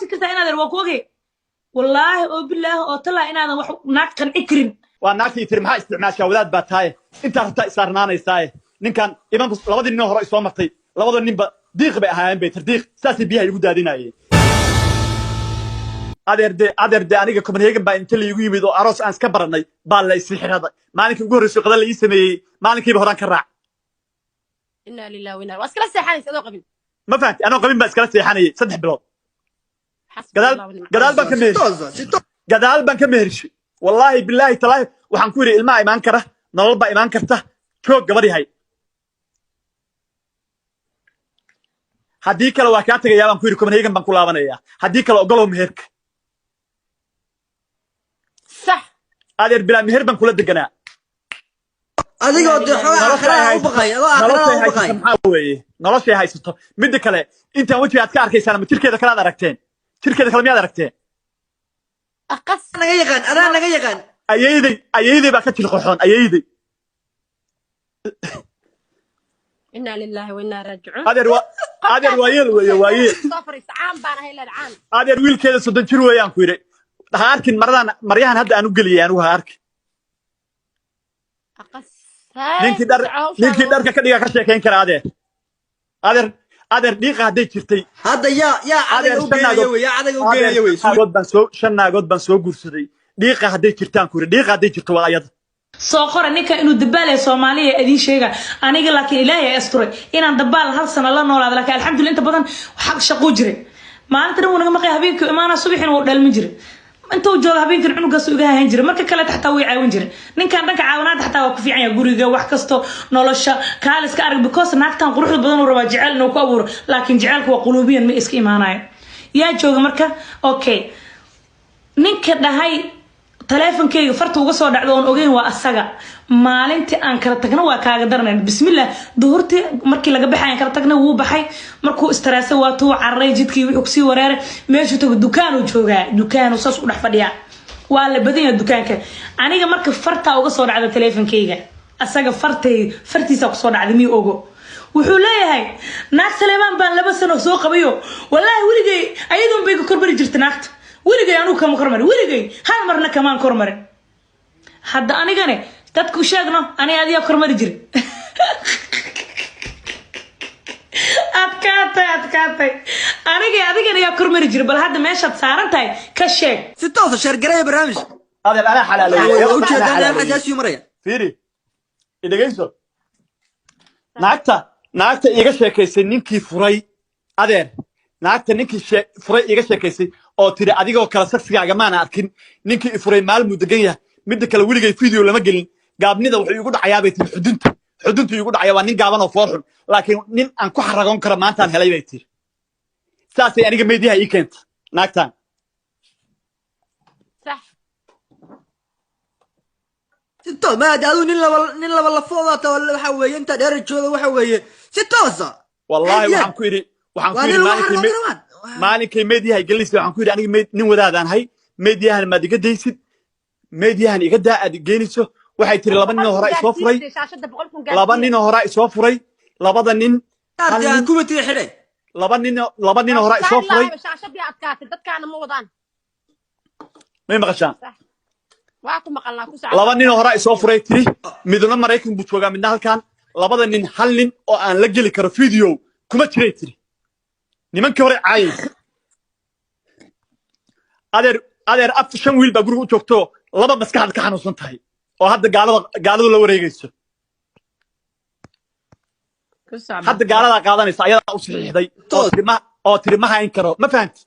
toosi kartaa inaadan waa ku ogey. Wallaahi oo bilaahi oo talaa inaadan wax naag qanci karin. Waa naagtii tiri, maxaa isticmaashaa? Wadaad baa taaye, intaa rabtaa isaarnaanaysaaye. Ninkan imanku labadii nin oo hore isoo martay, labada ninba diiq bay ahaayeen bay tiri, diiq saasay biyaha igu daadinayeen. Adeer de, adeer de, aniga Copenhagen baa inta laigu yimid oo aroos aan iska baranay baa la isii xidhaday. Maalinkii ugu horreysay qada la ii sameeyey, maalinkiiba horaan ka raac. Inaa lillahi wa inaa, waa iskala seexanaysa adoo qabin? Ma fahanti? Anoo qabin baa iskala seexanayay 3 bilood. Xasbi gadaal Allah wa nicmal. Gadaal baan ka Si mehershay. toosa, si toos. Gadaal baan ka mehershay. Wallaahi, bilaahi, talaahi, waxaan ku yidhi ilmaha imaan kara, nolol baa imaan karta, joog gabadh yahay. Haddii kale waa kaa tegayaa baan ku yidhi, Copenhagen baan ku laabanayaa. Haddii kale ogolow meherka. Sax. Adeer, bilaa meher baan kula deganaa. Adigoo dee xoogaa noloshay aakhirada u haysato baqay, adoo aakhirada noloshay u haysato baqay. Maxaa weeye noloshay haysato? Midda kale, intaan wejiga aad ka arkaysaan ama jirkeeda kale aad aragteen? Jirkeeda kale miyaad aragteen? Aqas. Naga yaqaan, adaa naga yaqaan. Ayayday, ayayday baa ka jilqoxoon, ayayday. Inaa lillahi wa inaa raajicuun. Adeer, waa adeer, waayeel weeye, waayeel. Soo fariista, caan baan ahay leed, caan. Adeer, wiilkeeda 30 jir weeyaan ku yidhi. Ha arkin maradan, maryahan hadda aan u geliyay anigu, ha arkin. Aqas. Ninkii dhar, ninkii dharka ka dhiga ka sheekayn kara. Adeer, adeer, adeer, dhiiqa hadday jirtay. Hadda yaa adeer cadayga u shan geenaya naagood wey, yaa cadayga u adeer geenaya wey. 5 naagood baan soo guursaday. Dhiiqa hadday jirtaan ku yidhi, dhiiqa hadday jirto waa ayada. Soo qora ninka inuu dabaal ee Soomaaliya idiin sheega aniga, laakiin Ilaahay ay asturay inaan dabaal hal sano la noolaado. Laakiin alxamdulillah, inta badan xaq shaquu jiray. Maalinta dhan wuu naga maqay, habeenkii imaana, subaxina wuu dhalmin jiray. Inta uu joogo habeenkan cunugaas iga hayn jiray. Marka kale xataa way caawin jiray ninkan. Dhanka caawinaadda xataa waa ku fiican yahay, guriga wax kasto, nolosha kaal iska arag, because naagtan quruxda badan uu rabaa jecel inuu ku abuuro, laakiin jecelku waa quluubiyan, ma iska imaanayo. Yaa jooga marka? Okay, ninka dhahay taleefonkeyga farta uga soo dhacdo oon ogeyn waa asaga. Maalintii aan kala tagna waa kaaga daranayn. Bismillah, duhurtii markii laga baxay aan kala tagnay, wuu baxay. Markuu istaraasay, waa tuu cararay jidkii, wuxuu kusii wareeray meeshuu tago. Dukaanuu joogaa, dukaanuu saas u dhex fadhiyaa, waa la badan yahay dukaanka. Aniga marka fartaa uga soo dhacda taleefonkeyga, asaga fartay fartiisa kusoo dhacday, mii ogo. Wuxuu leeyahay naag Saleebaan baan 2 sano soo qabayo, wallaahi weligay ayadoon bay ka kormari jirta naagta, weligay anugu kama kormarin, weligay hal marna kamaan kormarin. Hadda anigane dadku sheegno, aniga adigaa kormari jiri. Adkaatay, adkaatay. Aniga adigana yaa kormari jiri? Bal hadda meeshaad saaran tahay ka sheeg. Si toosa sheergareeya barnaamij. Adeer, anaa xalaaleeyey. Waa anaa ujeedaan xalaaleeyey. Xasaasiyu maraya. Fiiri, idhegayso. Naagta, naagta iiga sheekaysay ninkii furay, adeer, naagta ninkii furay iiga sheekaysay oo tiri adigoo kale saksigaaga maana arkin, ninkii i furay maalmuu degan yahay. Midda kale, weligay video lama gelin. Gaabnida wuxuu iigu dhacayaa bay tiri xudunta, xuduntu iigu dhacaya. Waa nin gaaban oo fool xun, laakiin nin aan ku xaragoon karo maantaan helay bay tiri. Saasay aniga meediyaha ii keenta naagtan. Sax. Si toos ma hada adigu nin laba lafooda ta waxa weeye inta dheer jooga waxa weeye si toosa. Wallaahi. Aad iyo waxaan ku idhi, waxaan ku waa idhi nin lagu maalinkay xaragoon karo. Maalinkay meediyaha gelinaysa waxaan ku yidhi, aniga nin wadaadaan hay, meediyahan maad iga daysid? Meediyahan iga daa aad geynayso. Waxay tiri laba ninoo horaa isoo furay. Shaashada 100,000 Laba gaarsiiya. ninoo horaa isoo furay, labada nin hal Arday aan nin kumatiga xidhay. Laba ninoo horaa isoo furay. Shaashadii adkaatay, dadkaana ma wadaan. May maqashaan? Sax, waa ku maqalnaa, ku socda. Laba ninoo horaa isoo furay tiri, midna Maraykan buu joogaa, midna halkan. Labada nin hal nin oo aan la geli karo video kuma jiray tiri. Nimankii hore caayaysa, adeer, adeer, af shan wiil baa guriga u joogto, laba maskaxda ka xanuunsan tahay oo hadda gaalada, gaaladu la wareegayso. Ku socda. Hadda gaaladaa qaadanaysa, ayadaa u saxiixday oo Toos. tiri ma, oo tiri ma hayn karo. Ma fahanti?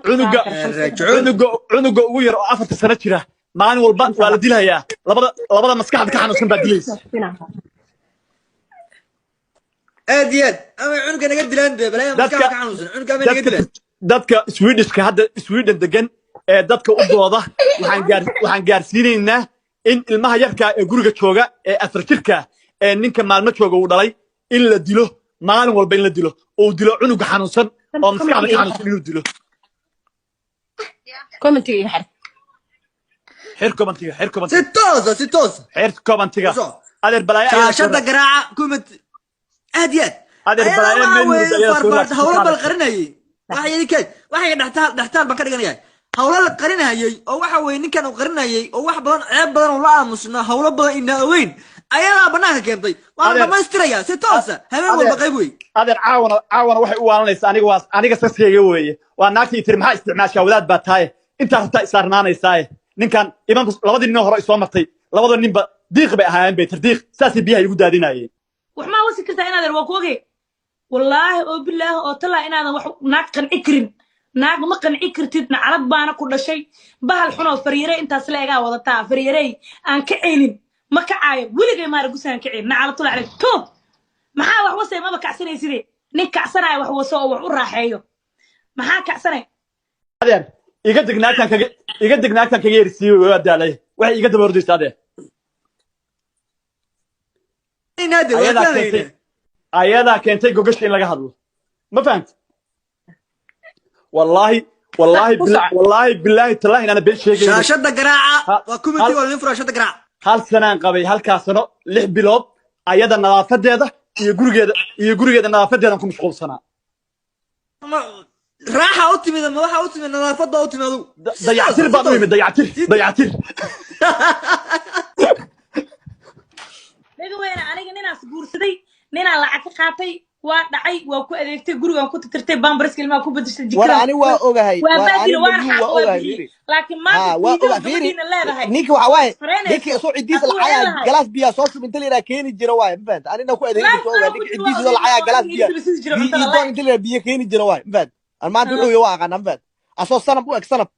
Cunuga Raajicuun. Cunuga ugu yar oo 4-ta sano jira maalin walba waa la dilayaa. Labada maskaxda ka xanuunsan baa dilaysa. Aad iyo aad, ama cunuga naga dilaan be balaya dadka maskaxda ka xanuunsan cunuga ama naga dadka dilaan. Dadka Swedishka hadda Sweden degan ee dadka u dooda, waxaan gaarsiinaynaa in ilmaha yarka ee guriga jooga ee 4 jirka ee ninka maalmo jooga uu dhalay in la dilo, maalin walba in la dilo, uu dilo cunuga xanuunsan oo maskaxda ka xanuunsan inuu dilo. Commentiga iga xir. Xir commentiga, xir Si commentiga. toosa, si toosa. Xir commentiga. Soo. Adeer, balaayo ayaa soo Shaashada garaaca, comment, aad iyo aad. Adeer, ayadaa balaayo waxaa meel weeye murug ayaa soo faarfaarta raadsan. hawlo bal qarinayay. Waxa yidhi waxay dhextaal dhextaal baan ka dhiganayaa. Hawlo la qarinayay oo waxa weeye ninkan uu qarinayay oo wax badan, ceeb badan oo la aamusnaa, hawlo badan inaa ogeyn ayadaa banaanka keentay. Waana Adeer. Dhammaystirayaa si toosa habeen walba qayb wey. Adeer, caawana waxay u waalanaysaa aniga, waa aniga saskayga weeye. Waa naagtii tiri, "Maxaa isticmaashaa? Wadaad baa tahay, intaas rabtaa isaarnaanaysaaye." Ninkan imanku labadii nin hore isoo martay, labada ninba diiq bay ahaayeen bay tiri, diiq saasay biyaha igu daadinayeen. Wax maa wasi kartaa inaadan waa ku ogey, wallaahi oo bilaahi oo talaa inaadan wax naag qanci karin. Naag ma qanci kartid. Nacalad baana ku dhashay, bahal xunoo faryarey intaas la egaa wadataa. Faryarey aan ka ceynin ma kacaayo weligay, maara gusaan ka ceyn. Nacalatula caleyk toob. Maxaa wax wasay? Maba kacsanayside. Nin kacsanaya wax waso oo wax u raaxeeyo, maxaa kacsanay? Adeer, iga deg naagtan kaga, iga deg naagtan kaga yersiiyey. Waa daalay, waxay iga daba ordaysa, adeer. Inaade waa Ayadaa fahmayna. keentay, ayadaa keentay gogasha in laga hadlo, ma fahamti? Wallaahi, wallaahi, Ku soco. Wallaahi, bilaahi, tallaahi inaana been sheegaynin. Shaashada garaaca. Waa committee, waa idin fura, shaashada garaaca. Hal sanaan qabay, halkaa sano 6 bilood ayada nadaafadeeda iyo gurigeeda nadaafadeedan ku mashquulsanaa. Ma raaxa u timid ama waxa u timid nadaafadda u timid adugu? Dayactir baan u imid, dayactir, dayactir. Dhaga weyne, aniga ninaas guursaday, ninaa lacag ka qaatay, waa dhacay, waa ku adeegtay, gurigaan ku tirtirtay, bambarska ilmaha ku bedeshay, War jikada ani waa ogahay. waa War ani baadilo, waana malyuun xaq waa waa ogahay. bixiyey. Fiiri. Laakiin Ha maanta waa video oga, fiiri. gabadhiina leedahay Ninka waxa waaye isfaraynayso ninkii isoo ciddiisa hadduu lacayaa leedahay galaas biyaa soo shub inta la yidhaha keeni jira waaye, ma fahanta? Anina ku adeegi life jirta ogaa anoo ku ninka jiro waa ciddiisa ogeyd lacayaa oo galaas aniga biya iga sii jira biyo cuntada iyo doon life. Inta la yidhaha biyo keeni jira waaye, ma fahanta? An maanta wuxuu yahay waa aqaanaa, ma fahanta? Asoo sanab u eg, sanab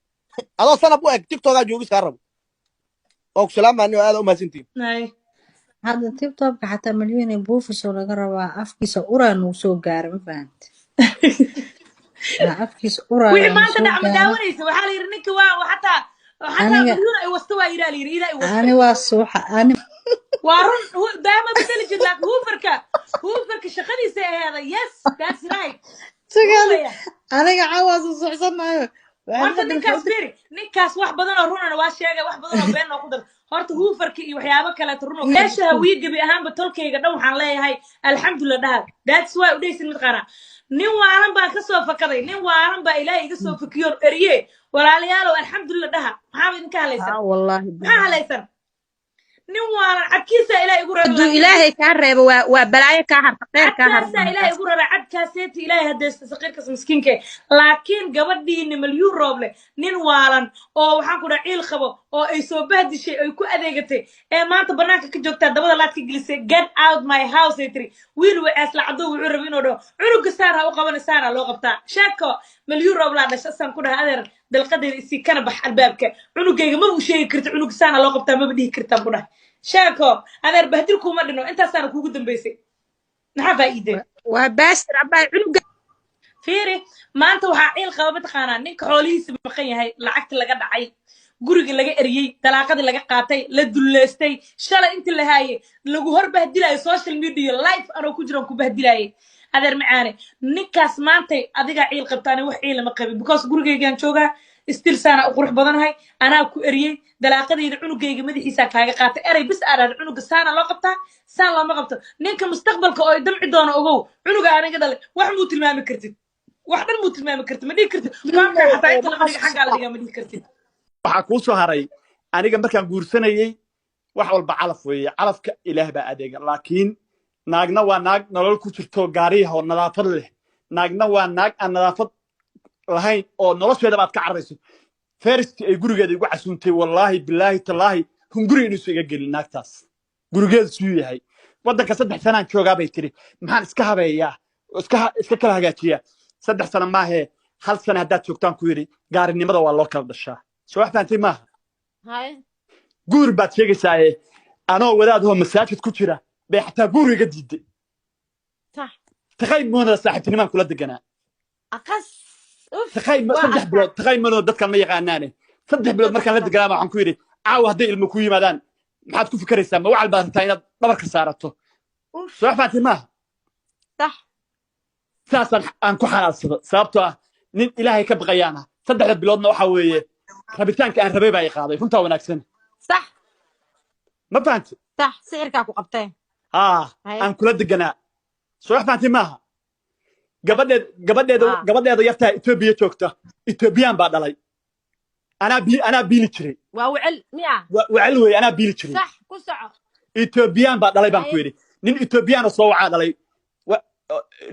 adoo sanab u eg TikTokaa joogis kaa rabo oo ku salaamaani oo aada u mahadsantihin. Ay. Hadda TikTokka xataa Malyuun iyo buufisoo laga rabaa, afkiisa uraa nagu soo gaara, ma fahamte? Waa afkiisa Wixii uraayaa nagu maanta soo dhac ma gaara. daawanaysa. Waxaa la yidhi ninka waa xataa Aniga Malyuun ay wasta, waa yidhaa la yidhi ilaa ay wastay. Ani waa suuxa ani. Waa run, daama bedeli jir, laakiin huufarka shaqadiisa aheeda. Yes, that's right. Sugaali. Huufaya. Aniga cawaasu suuxsanayo waxay Horta fadhi ninkaas firi, ninkaas wax badan oo runana waa sheegay, wax badan oo been oo ku dar. Horta huufarka iyo waxyaabo kaleeto run oo meesha hawiye gebi ahaanba tolkayga dhan waxaan leeyahay alxamdulillah dhaha. That's why u dhehaysin mid qaana nin waalan baan ka soo fakaday, nin waalan baa Ilaahay iga soo fakiyoon erye. Walaalayaalow, alxamdulillah dhaha. Maxaaba idinka halaysan? Haa, wallaahi Maxaa bilaahi. halaysan? Nin waalan cadkiisa Ilaahay igu reebo. Hadduu Laakiin Ilaahay kaa reebo, waa balaayo kaa harta, kheyr kaa harta. Cadkaasaa Ilaahay igu rara, cadkaaseeti Ilaahay hadeesta saqiirkas miskiinka. Laakiin gabadhiina Malyuun Rooble nin waalan oo waxaan ku dhaha ciil qabo oo ay soo bahdishay, ay ku adeegatay, ee maanta banaanka ka joogtaa, dabada laad ka gelisay. "Get out my house," ay tiri. Wiil wacees lacado wuxuu rabay inuu dhaho cunuga saar ha u qabana, saara loo qabtaa. Sheeko Malyuun Rooblaa dhasha saan ku dhaha, adeer, dalqadeeda isii, kana bax albaabka. Cunugayga maba u sheegi karta cunuga saana loo qabtaa, maba dhihi kartaan ku dhahay. Sheeko adeer, bahdil kuuma dhino, intaasaana kuugu dambaysay. Maxaa faa'iideen? Waa baasir abaa cunuga. Fiiri, maanta waxaa ciil qaba mataqaanaa ninka xoolihiisa maqan yahay, lacagta laga dhacay, guriga laga eriyey, dalaaqadii laga qaatay, la dulleystay, shalay intii la haayay lagu hor bahdilayo social media live anoo ku jiran ku bahdilaayay. Adeer macaane, ninkaas maantay adigaa ciil qabta, ani wax ciila ma qabin, because gurigaygaan joogaa still, saana u qurux badanahay. Anaa ku eriyey, dalaaqadayda cunugayga madaxiisaa kaaga qaatay. Erey bis aadhaad cunuga saana loo qabtaa, saan looma qabto. Ninka mustaqbalka oo damci doono ogow, cunuga aniga dhalay wax muu tilmaami kartid, wax dhan muu tilmaami kartid, ma dhihi kartid qaabka xataa inta lama dhiga, xaggaa la dhigaa ma dhihi kartid. Waxaa kuu soo haray aniga markaan guursanayey, wax walba calaf weeye, calafka Ilaah baa adeega. Laakiin naagna waa naag nolol ku jirto gaariyaha oo nadaafad leh, naagna waa naag aan nadaafad lahayn oo nolosheeda baad ka cararayso. First ay gurigeeda igu casuuntay, wallaahi, bilaahi, tallaahi, hunguri inuusu iga gelin naagtaas. Gurigeedu suu yahay waddanka 3 sanaan joogaa bay tiri, maxaan iska habeeyaa oo iska kala hagaajiyaa? 3 sano maahee, hal sana haddaad joogtaan ku yidhi, gaarinimada waa loo kala dhashaa. Soo wax fahantay maaha? Haye. Guur baad sheegaysaaye, anoo wadaadahoo masaajid ku jira bay xataa guur iga diiday. Sax. Taqay moonada saaxiibtinimaan kula deganaa. Aqas, uf. Taqay Waa saddex arkaa. bilood taqay moonada dadkan ma yaqaanaane. 3 bilood markaan la deganaa waxaan ku yidhi, caawa hadday ilmo ku yimaadaan maxaad ku fikeraysaa? Ma wacal baad rabtaa inaad dhabarka saarato? Uf. Soo wax fahantay maaha? Sax. Saasaan aan ku xalaalsado, sababtoo ah nin Ilaahay ka baqayaana. 3da biloodna waxa weeye rabitaanka aan rabay baa i qaaday, runtaa wanaagsan. Sax. Ma fahanti? Sax, sixirkaa ku qabtee. Haa. Haye. Aan kula deganaa. Soo wax fahantay maaha? Gabadheed, gabadheeda, Ah. gabadheeda yartaa Etoobiya joogta, Etoobiyaan baa dhalay. Anaa biili jiray. Waa wecel miya? Wecel wey, anaa biili jiray. Sax, ku soco. Etoobiyaan baa dhalay baan ku Ay. yidhi. Nin Etoobiyaana soo wacaa dhalay.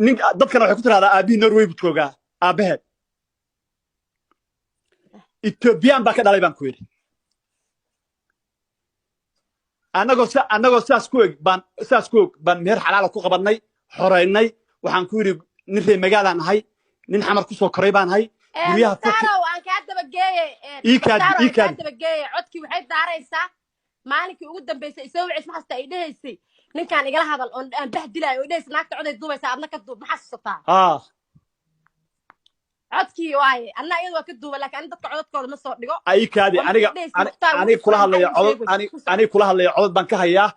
Nin dadkana waxay ku tirahdaa aabihii Norway buu joogaa. Aabaheed Etoobiyaan baa ka dhalay baan ku yidhi. Annagoo saas ku og baan meher xalaala ku qabannay, xoraynay. Waxaan ku yidhi, nin reer magaalaan ahay, nin Xamar ku soo koray baan ahay, guryaha Mukhtarow, aan kaa dabageeye. Ii kaadi, Mukhtarow, ii aan kaa kaadi. dabageeye. Codkii waxay daaraysaa maalinkii ugu dambeysay isoo waceys, maxasta ay dhehaysay ninkaan igala hadal oon aan bahdilaayo oo dhehaysay naagta coday duubaysaa, adna ka duub. Maxaa xasuusataa? Haa. Codkii waaye, anna iyada waa ka duuba, laakiin ani dadka codadkooda ma soo dhigo. Ii kaadi. Waa markii Aniga dhehaysay Mukhtaar wuu aniga kula isfahmay, hadlaya maxaa codod igu sheegaysa? Aniga kula hadlaya codod baan ka hayaa.